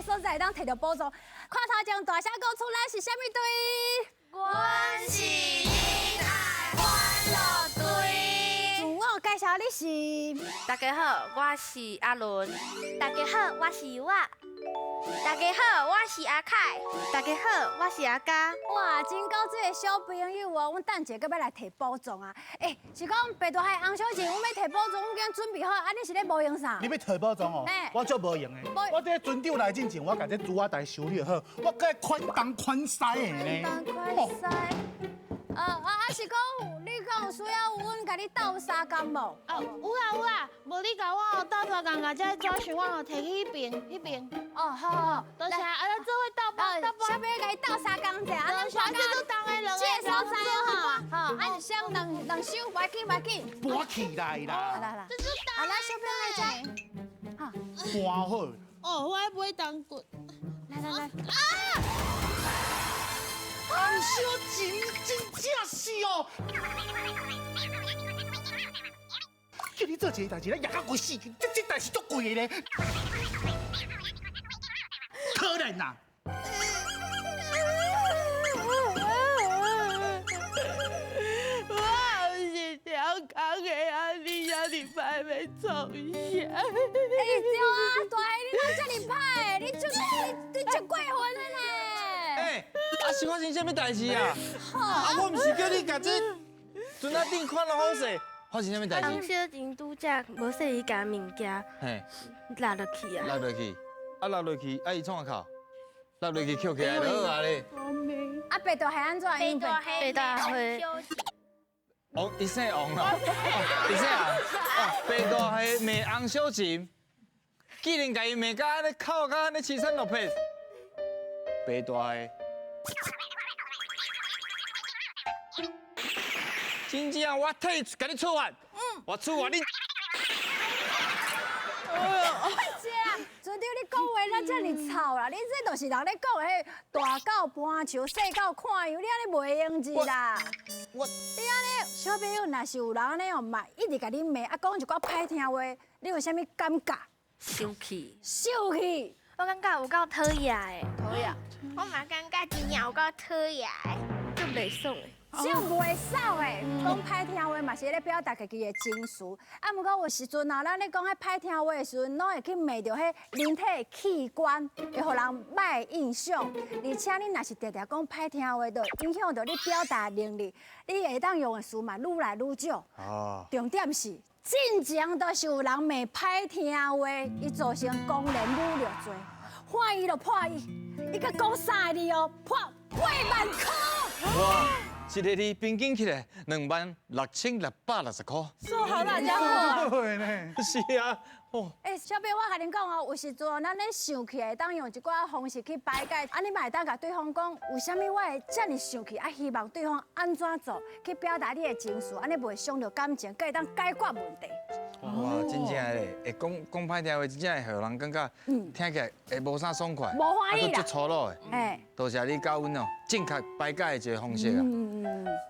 這個所在會當提著寶藏。看頭前大聲講出來是啥物隊？阮是囡仔歡樂隊。自我介紹，你是？大家好，我是阿倫。大家好，我是尤仔。大家好，我是阿凱。大家好，我是阿嘉。哇，真夠水的小朋友哦！阮等一下閣欲來提寶藏啊！欸，是講白大蟹、紅小姐，阮欲提寶藏，阮已經準備好，啊，你是咧無閒啥？你欲提寶藏哦？我足無閒的。我這船長來進前，我共這珠仔台修理好，我閣款東款西的呢。款東款西。啊啊啊！是講你講有需要阮共你鬥相共無？哦，有啦有啦，無你共我鬥相共，共這紙箱我哦提去彼邊彼邊。哦，好好好，多謝啊，咱做伙鬥幫鬥幫。小朋友共伊鬥相共者，啊，多謝，這都重的兩個。這個所在吼，吼，啊是雙兩兩手，無要緊無要緊。搬起來啦！好啦好啦。這都重。好啦，小朋友來這。好。搬好。哦，我愛買重骨。來來來。啊！紅小琴真正是哦，叫你做一個代誌，你攑甲規死，這這代誌足貴的咧，可憐吶！我毋是刁工的啊，你遐爾歹欲創啥？欸，對啊，大漢你哪遮爾歹？你足你你足過分的呢？欸，啊是發生啥物代誌啊？啊，我毋是叫你共這船仔頂看攏好勢，發生啥物代誌？紅小晴拄才無細意共物件落落去啊！落落去，啊落落去，啊伊創啥哭？落落去抾起來就好啊咧。啊，白大蟹按怎？白大蟹。王，伊姓王啊，伊姓王。哦，白大蟹罵紅小琴，竟然共伊罵甲按呢哭甲按呢凄惨落魄。白大蟹，真正我替共你處罰，我處罰你。哎呦，姐啊，船長你講話哪遮爾臭啦？你這就是人咧講的，大狗搬樹，細狗看樣，你按呢袂用字啦。我，你按呢小朋友，若是有人按呢哦，嘛一直共你罵，啊講一寡歹聽話，你有啥物感覺？生氣。生氣。我感覺有夠討厭的。討厭。我嘛感覺真正有夠討厭的，足袂爽的。足袂爽的，講歹聽話嘛是咧表達家己的情緒。啊，毋過有時陣啊，咱咧講彼歹聽話的時陣，攏會去罵著彼人體的器官，會予人歹印象。而且你若是定定講歹聽話，就影響著你表達能力。你會當用的詞嘛愈來愈少。哦。重點是，進前都是有人罵歹聽話，伊造成公然侮辱罪，判伊就判伊，伊閣講三个字哦，判8萬箍。哇！一个字平均起來26,660箍。說好大家好啊！是啊，哦。欸，小朋友，我共恁講哦，有時陣咱咧生氣會當用一寡方式去排解，啊，你嘛會當共對方講，為啥物我會遮爾生氣，啊，希望對方按怎做去表達你的情緒，按呢袂傷著感情，閣會當解決問題。哇，真正的咧，會講講歹聽話，真正會予人感覺聽起來會無啥爽快，無歡喜啦，閣足粗魯的。欸，多謝你教阮哦，正確排解的一個方式啊。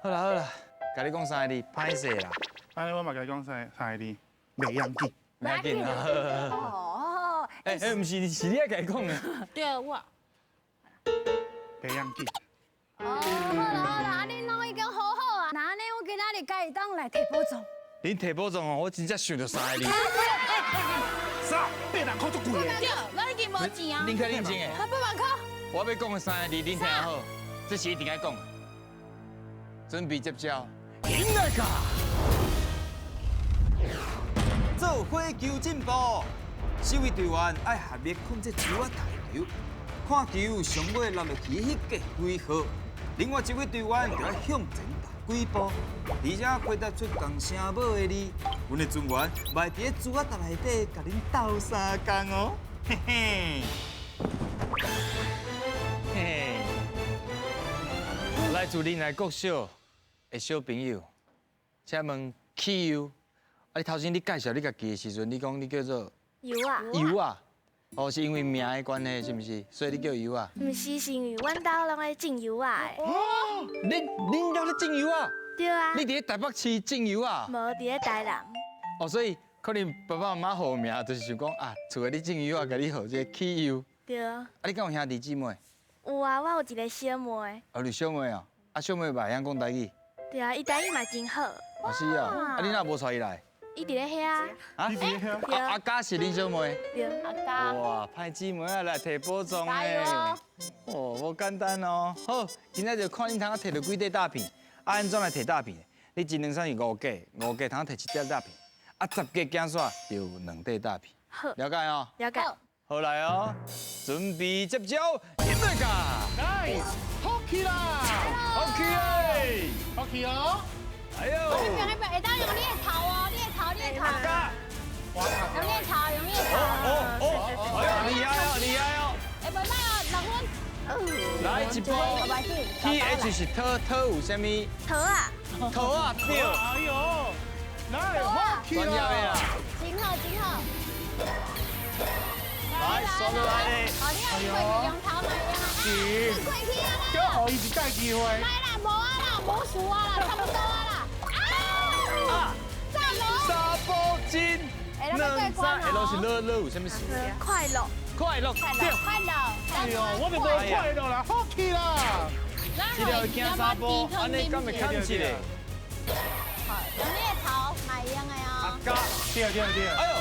好啦好啦，共你講三个字，歹勢啦。按呢我嘛共你講三個字，袂要緊。袂要緊啊。哦。欸欸，毋是，是你愛共伊講的。對啊，我。袂要緊。哦，好啦好啦，按呢攏已經好好啊。那按呢，阮今仔日共會當來提寶藏。恁提寶藏哦，我真正想著三个字。啥？8萬箍足貴的。對，咱已經無錢啊。恁較認真的。那8萬箍。我欲講的三個字，恁聽好，這是一定愛講的。準備接招，緊來卡！做伙求進步，四位隊員愛合力控制球仔台球，看球上尾落落去彼個幾號，另外一位隊員就愛向前踏幾步，而且回答出仝聲母的字。阮的船員嘛會佇咧珠仔台內底共恁鬥相共哦，嘿嘿。嘿，來自仁愛國小的小朋友，請問汽油，啊，你頭先你介紹你家己的時陣，你講你叫做尤仔。尤仔，哦，是因為名的關係，是毋是？所以你叫尤仔。毋是，是因為阮兜攏愛種柚仔的。哦，恁兜咧種柚仔？對啊。你佇咧台北市種柚仔？無，佇咧台南。哦，所以可能爸爸媽媽號名就是想講啊，厝內咧種柚仔，共你號這個汽油。對。啊，你敢有兄弟姊妹？有啊，我有一個小妹。哦，你小妹啊？啊，小妹嘛會曉講台語？對啊，伊台語嘛真好。啊是啊，啊你哪無帶伊來？伊佇咧遐。啊？阿嘉是恁小妹？對。阿嘉。哇，歹姊妹啊，來提寶藏嘞！哦，無簡單哦。好，今仔就看恁通提著幾塊大片，啊，按怎來提大片？你一兩三是五格，五格通提一塊大片，啊，十格行煞就有兩塊大片。好。了解哦。了解。好來哦，準備接招，音樂家。來，好起啦！好起嘞！好起哦！哎呦！那邊那邊，會當用你的頭哦，你的頭，你的頭。用你的頭，用你的頭。哦哦，哎呦，厲害哦，厲害哦！會袂歹哦，2分。來一波。T H 是桃，桃有啥物？桃啊。桃啊，對。哎呦，來，好起啦！真好，真好。來，刷落來咧。哦，你啊，過去用頭嘛用啊。是。過去啊啦。叫予伊一擺機會。莫啦，無啊啦，無輸啊啦，差不多啊啦。啊！三步進，兩三，下落是樂樂有啥物事？快樂。快樂，對。快樂。哎呦，我就無快樂啦，好起啦。這條行三步，按呢敢會砍一个？好，用你的頭嘛會用的哦。阿嘉，對對對。哎呦！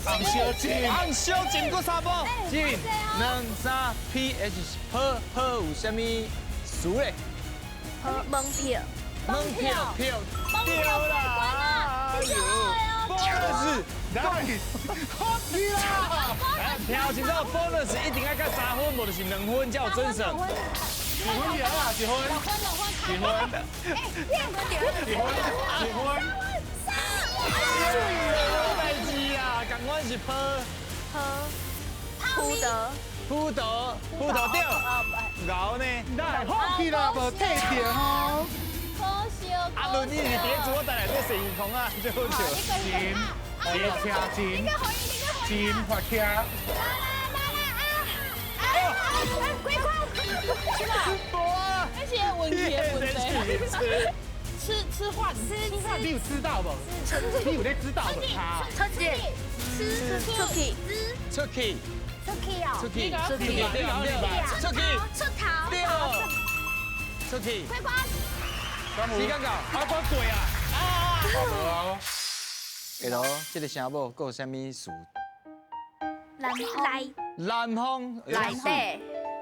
紅小金，紅小金，閣三步，一、兩、三，P H 是泡泡有啥物詞咧？門票，門票票，對啦，哎呦，bonus，來，好起啦！聽清楚，bonus 一定愛甲3分，無就是2分才有準算。一分贏啊，一分，2分2分，一分，一分，一分。無代誌啦，仝款是泡，葡萄，葡萄，葡萄對，牛呢？來，好起啦，無退掉吼。可惜。阿倫，你是佇咧主台內底洗衣空啊，最好笑。金，車金，金發車。來來來啊啊！鬼關，是吧？無啊，那是問題的問題。吃飯，吃吃飯，你有知道無？你有咧知道無？出去，吃出去，出去，出去哦，出去，出去，對對，出去，出頭，對，出去。快關，時間到，阿關過啊。啊。下头這個聲母閣有啥物詞？南來，南方，內底，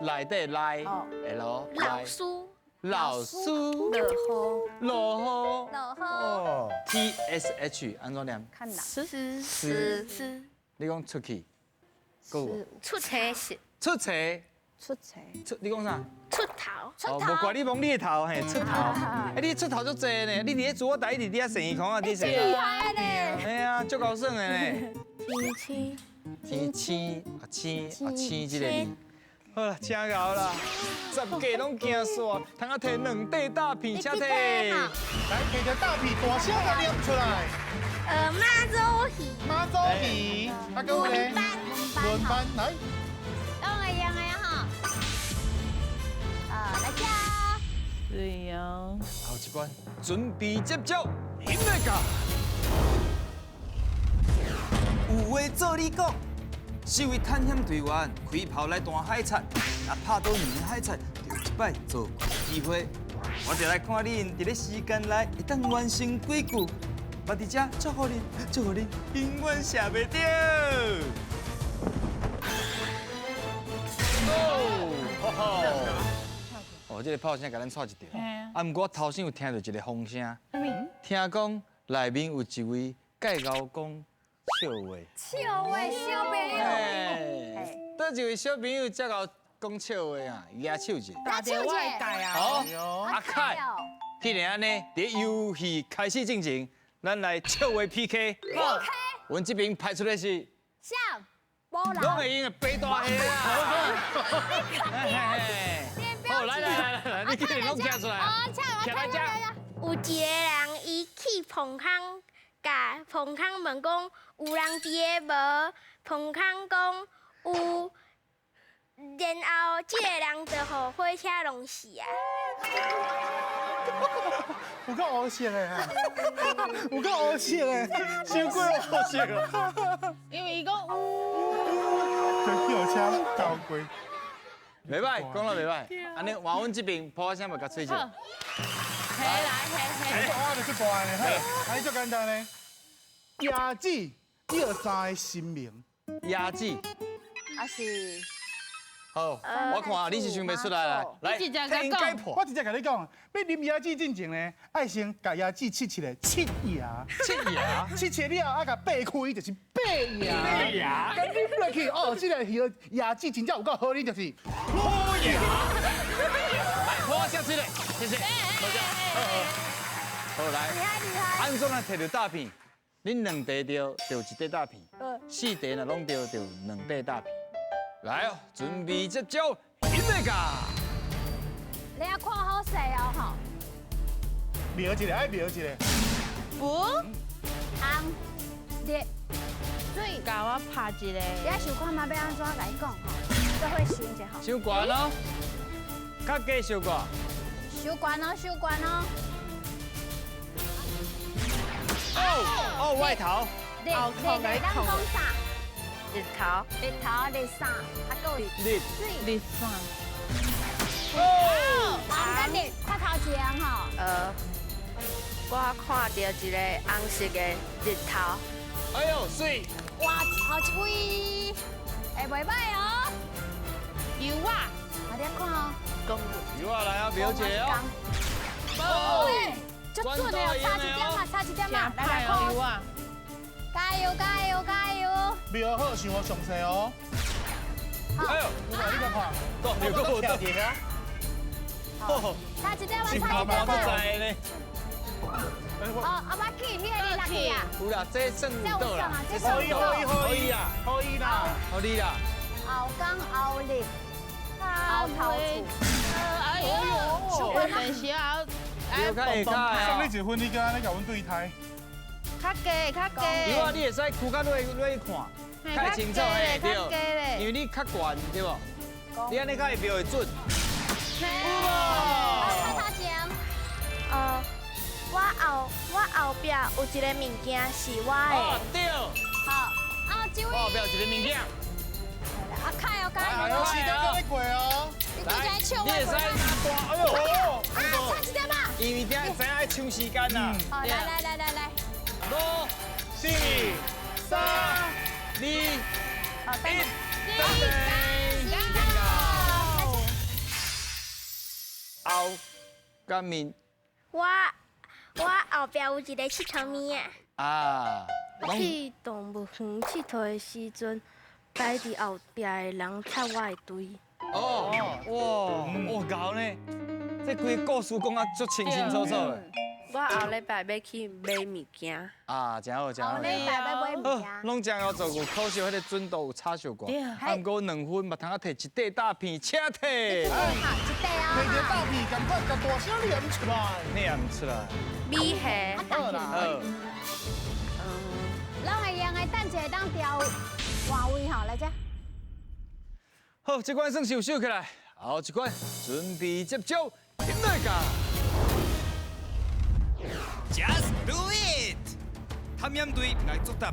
內底來，下頭老師。老師，落雨，落雨，落雨。哦，T S H 按怎念？看啦。吃吃。你講出去，出车是。出车。出车。出，你講啥？出頭。出頭。無怪你摸你的頭嘿，出頭。哎，你出頭足濟呢？你佇咧煮我台，一直佇遐洗耳孔啊，佇洗。厲害呢。哎呀，足夠耍的呢。天青。天青啊青啊青這個字。好啦，請到啦，10個攏驚煞，通啊提2塊大片，請提。來，提著大片，大聲共念出來。媽祖魚。媽祖魚，啊，閣有咧？輪班，來。攏會用的吼。來吃。對呀。後一關，準備接招，音樂家。有話做你講。四位探險隊員開炮來彈海賊，若拍到兩海賊，就有一擺做機會。我就來看恁佇咧時間內會當完成幾句。嘛佇遮祝福恁，祝福恁永遠射袂著。哦，這個炮聲共咱吵一條。啊，毋過我頭先有聽著一個風聲，聽講內面有一位介𠢕講笑話。笑話，小朋友。佗一位小朋友遮𠢕講笑話啊？舉手者。打手者。好，阿凱，既然按呢，佇遊戲開始進前，咱來笑話 PK。 PK。阮這邊派出的是。誰？無人。攏會用的白大蝦啊！好，來來來來，你既然攏站出來，站來這。有一個人，伊去棚空，共棚空問講有人佇咧無？棚空講有，然後這個人就予火車撞死啊！有夠烏色的啊！有夠烏色的，傷過烏色啊！因為伊講有。轿车交过。袂歹，讲得袂歹。按呢换阮这边，破声嘛共吹者。嘿来嘿嘿。我就是大的，好，按呢足简单呢。椰子叫三个神明。椰子。啊是。好，我看你是想袂出来啦。来，你直接共讲。我直接共你讲，欲啉椰子进前呢，爱先共椰子切切咧，切椰，切椰，切切了啊，共掰开就是掰椰。掰椰。共啉落去，哦，这个椰子真正有够好啉，就是好椰。来，我先吹咧，谢谢。好来，厉害厉害。按怎来提著大片？恁两块著，就一块大片；四块若拢著，就两块大片。来哦，准备接招，起来噶！你要看好势哦，吼。瞄一个，爱瞄一个。不，红、绿、水。共我拍一个。你爱想看嘛，欲按怎共伊讲吼？做伙想一下吼。伤悬哦，较低小可。伤悬哦，伤悬哦。哦哦，外头。日日咱讲啥？日头，日头，日啥？啊，阁有日水，日啥？哦，红佮绿，看头前吼。我看到一个红色的日头。哎呦，水！哇，后一位，会袂歹哦。油啊，啊，你看哦。油啊，来啊，表姐哦。哦，足准的哦，差一点嘛，差一点嘛，来来看。油啊。加油加油加油！瞄好，想好详细哦。哎呦，你看看，有个无跳一下。好，差一点嘛，差一点嘛。哦，阿妈去，彼个你落去啊？有啦，这算有倒啦，这算可以可以可以啊，可以啦，可以啦。后港后日，后头厝。哎呦，等下，有较下跤。送你一分，你敢按呢共阮对台？较低，较低。有啊，你会使屈较落落去看，较清楚嘿，对。因为你较悬，对无？你按呢较会瞄会准。有无？看头前。我后壁有一个物件是我的。哦，对。好，后一位。后壁有一个物件。阿凯哦，加油！时间阁咧过哦。你拄才笑我。你会使拿大，哎呦，啊，差一点啊。因为定知影爱抢时间啦。好，来来来来来。五、四、三、二、一，时间到。后甲面。我后壁有一个𨑨迌物仔。啊。我去动物园𨑨迌的时阵，摆伫后壁的人插我的队。哦，哇，哇，𠢕呢！这规个故事讲啊足清清楚楚的。我后礼拜欲去买物件。啊，真好，真好。后礼拜欲买物件。拢真𠢕做，有可惜彼个准度有差小可。啊，毋过2分嘛，通啊提一块大片，请提。好，一块啊。提一个大片，赶快共大声念出来。念出来。米虾。好啦。好。拢会用的，等一下当调换位吼，来遮。好，这关算是有收起来。后一关准备接招，起来噶。 Just do it！探险队来作答，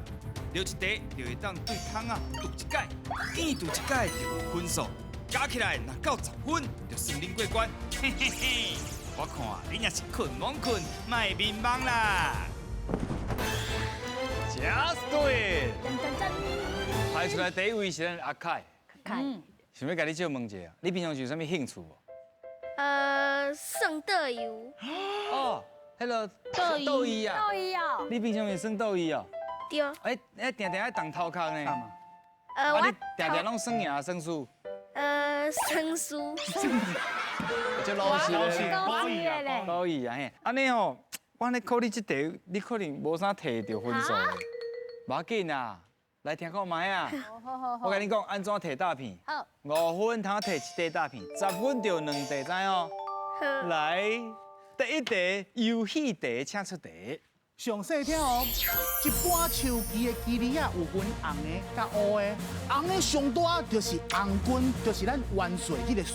著一题就会当对空仔揬一改，见揬一改就有分数，加起来若够10分，就算恁过关。嘿嘿嘿，我看恁也是困懵困，莫眠梦啦。 Just do it！排出来第一位是咱阿凯。凯，想欲共你借问一下，你平常时有啥物兴趣无？算桌游。哦。彼个桌椅啊，桌椅哦。你平常会耍桌椅哦？对。哎哎，定定爱动头壳呢。我你定定拢耍赢耍输？耍输。这老实的，老实的咧。老实啊嘿，按呢吼，我按呢考你这题，你可能无啥提著分数的。无要紧啊，来听看觅啊。好好好。我共你讲，按怎提大片？好。5分通提一块大片，10分就2块，知哦？好。来。第一题游戏题，请出题。详细听哦，一般树枝的枝子仔有分红的佮乌的，红的上大就是红军，就是咱元帅彼个帅。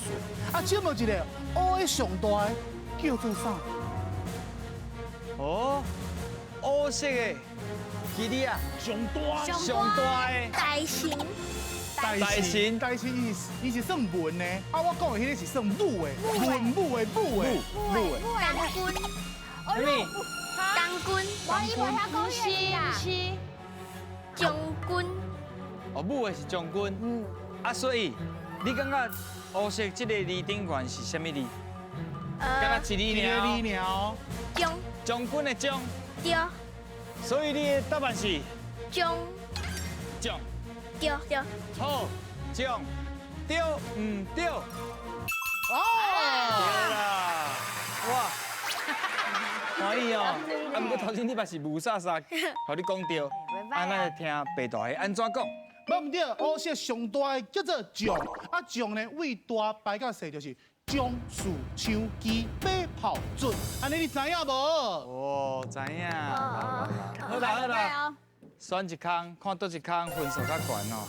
啊，请问一个乌的上大的叫做啥？哦，乌色的，基利啊，上大，上大的大神，大神大神伊是算文的，啊，我讲的彼个是算武的，文武的武的，武的，将军，啥物？将军，无伊无晓讲是是，将军，哦，武的是将军。嗯。啊，所以你感觉乌色这个字顶悬是啥物字？敢若一字一个尔。字尔。将，将军的将。对。所以你的答案是？将。将。对对。好，将，对毋对？哦。对啦。哇。欢喜哦，啊，毋过头先你嘛是雾煞煞，予你讲著，啊，咱来听白大侠按怎讲？无毋对，乌色上大的叫做将，啊将呢位大排到细就是将士枪支马炮卒，按呢你知影无？哦，知影。好啦好啦，选一空，看佗一空分数较悬哦。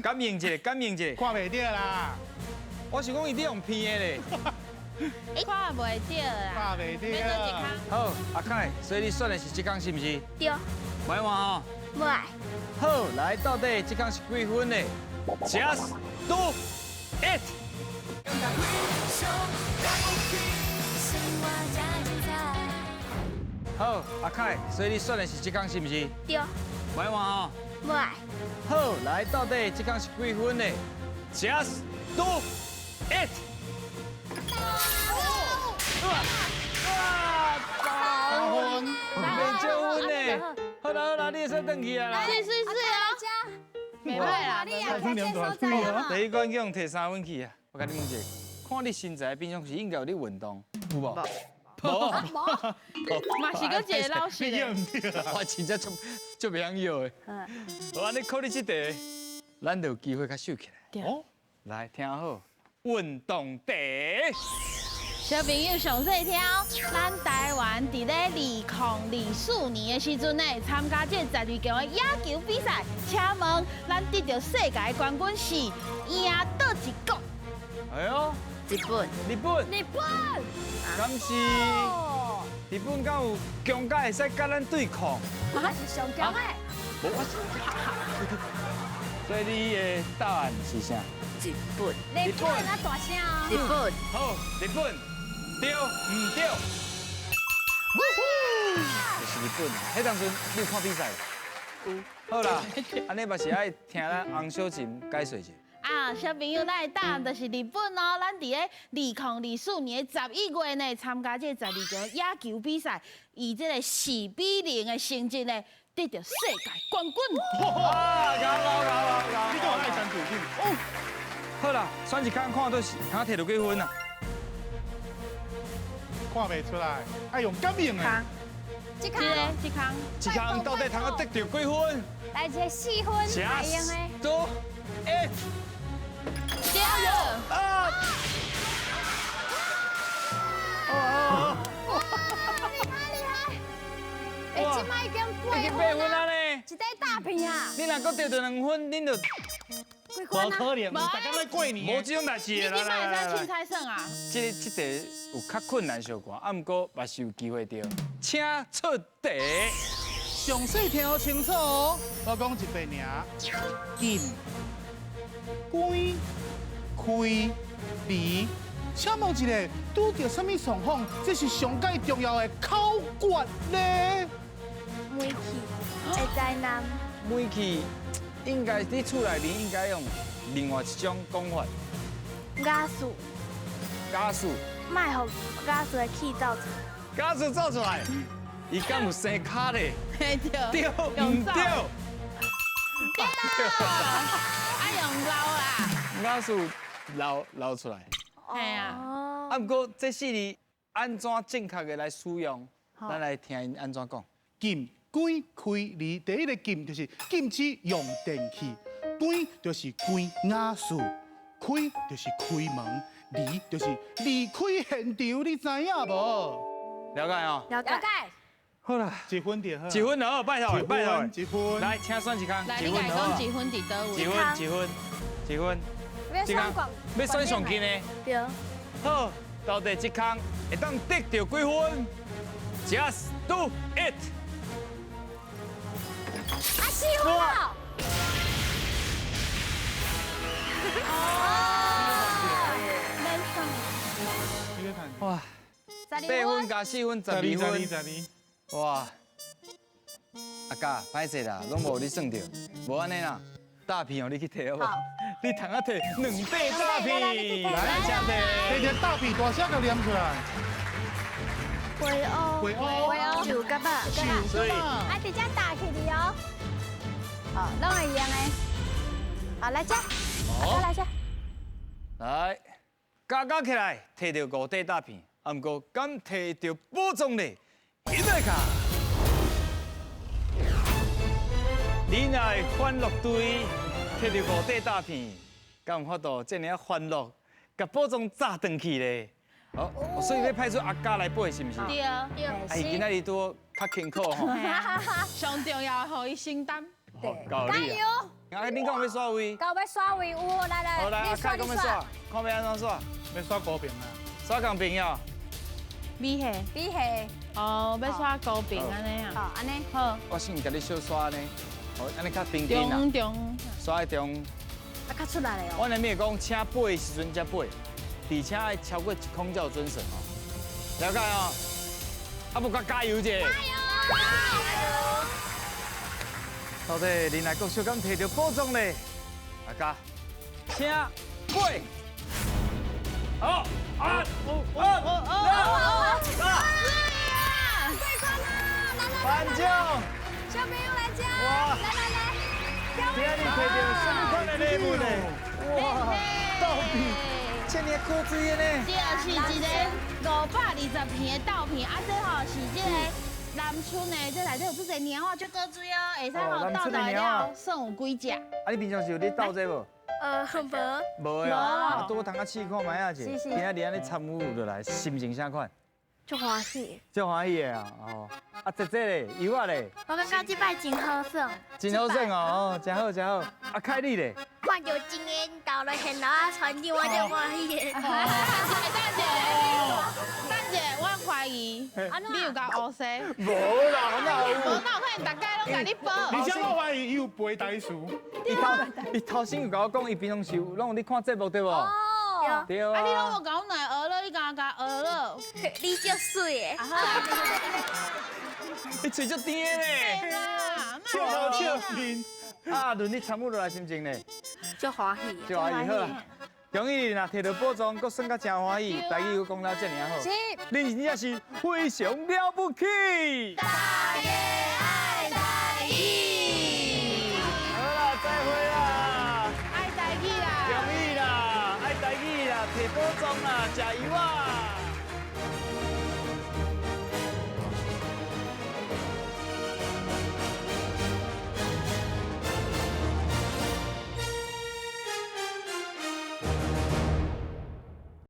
感应一下，感应一下。看袂著啦。我想讲伊咧用骗的咧。看袂著啦。看袂著。好，阿凯，所以你选的是这空是毋是？对。袂换吼。袂。好，来，到底这空是几分呢？Just do it。好，阿凯，所以你选的是这空是毋是？对。袂换吼。袂。好，来，到底这空是几分呢？Just do it。哇！三分，袂少分呢。好啦好啦，你会使转去啊啦。是是是啊，袂歹啦。第一关叫提3分去啊！我共你问一下，看你身材平常时应该有咧运动，有无？无。嘛是阁一个老实的。我真正足足袂晓摇的。无按呢考你这题，咱就有机会较秀起来。哦。来，听好，运动题。小朋友上细听，咱台湾伫咧2024年的时阵呢，参加这12强的野球比赛，请问咱得到世界冠军是赢佗一国？哎呦，日本，日本，日本，敢是？日本敢有强到会使佮咱对抗？啊，是上强的。无，我是。所以你的答案是啥？日本。日本啊，大声哦。日本。好，日本。对毋对？就是日本。彼当阵你有看比赛无？有。好啦，按呢嘛是爱听咱洪小琴解说一下。啊，小朋友，咱的答案就是日本哦。咱伫咧2024年11月呢，参加这12强野球比赛，以这个4-0的成绩呢，得到世界冠军。哇！高高高高！你讲爱山主境哦。好啦，选一空看都是，通提著几分啊？看袂出来，爱用感应的。这空，这空，这空到底通得著几分？来一个4分，来用的。 Do it。对。啊！哦哦！厉害厉害！哎，这摆已经8分啊呢！一块大片啊！你若阁得著2分，恁就。无可能，大家咧过年。无这种代志你这摆会使凊彩算啊？这题有较困难小可，啊，毋过嘛是有机会著。请出题。详细听好清楚哦，我讲一遍尔。禁、关、开、离，请问一下，拄著啥物状况？这是上盖重要的口诀呢？煤气会灾难。煤气。应该伫厝内面应该用另外一种讲法。瓦斯。瓦斯。莫予瓦斯的气走出来。瓦斯走出来，伊敢有生跤咧？对。对毋对？对。啊，用漏啦。瓦斯漏漏出来。系啊。啊，毋过这四字按怎正确的来使用？咱来听𪜶按怎讲。禁、关、开、离，第一个禁就是禁止用电器，关就是关瓦斯，开就是开门，离就是离开现场，你知影无？了解哦。了解。好啦，一分就好。一分就好，拜托，拜托。一分。来，请选一空。来，你家讲一分伫佗位？一分，一分，一分。要选广，欲选上近的。对。好，到底这空会当得著几分？Just do it。4分了。哇，8分加4分，12分。哇，阿嘉，歹势啦，攏無你算著，無按呢啦，大片哦，你去提好無？你通啊提2塊大片，來，請提。提一個大片，大聲共念出來。回烏，回烏，樹蛤仔，所以，啊，直接打起去哦。好，攏會用的。好，來這，阿嘉來這。來，加加起來，提著5塊大片，啊，毋過敢提著寶藏咧？起來卡！你若會歡樂隊提著5塊大片，敢有法度這爾歡樂，共寶藏炸轉去咧？好，所以欲派出阿嘉來背，是毋是？對啊。對。啊，伊今仔日拄好較辛苦吼。上重要的，予伊承擔。對，加油！啊，恁講欲刷位？講欲刷位有，來來。好來，阿凱講欲刷，看欲按怎刷？欲刷高平啊？刷仝平啊？米下。米下。哦，欲刷高平按呢啊？好，按呢。好。我先共你小刷呢，好，按呢較平均啦。中中。刷在中。啊，較出來了哦。我前面講，請背的時陣才背，而且愛超過1空才有準算哦。了解哦。啊，無閣加油者。加油！到底仁愛國小敢提著寶藏咧？阿嘉，請背。好，啊，五、二、三、对关啦！来来颁奖。小朋友来奖。来来来。今日提著什麼款的禮物呢？哇，豆皮，這麼古錐的呢？這是一個520片的豆片，啊，這吼是這個南村的，這內底有足濟貓仔，足古錐哦，會使吼鬥鬥了，算有幾隻？啊，你平常時有咧鬥這無？無。無啊，拄好通仔試看覓仔者。今仔日按呢參與落來，心情啥款？足歡喜。足歡喜的啊，哦。啊，姐姐咧，尤仔咧。我感覺這擺真好耍。真好耍哦，真好真好。啊，凱莉咧。看著真個豆來現樓仔船長，我就歡喜的。等下，等下，我懷疑你有共烏西。無啦，哪有？無，哪有可能？逐家攏共你報。而且我懷疑伊有背台詞。伊頭先有共我講，伊平常時有攏有咧看節目對無？對啊。啊，你攏無共阮來學了，你敢共學了？你足媠的。你喙足甜的呢。笑頭笑面。啊，輪你參與落來心情呢？足歡喜。足歡喜好啦。恭喜你若提著寶藏，閣耍甲真歡喜，台語閣講得這爾好。是。你真正是非常了不起。大家愛台語。好啦，再會啦。愛台語啦。恭喜啦，愛台語啦，提寶藏啦，食油啊。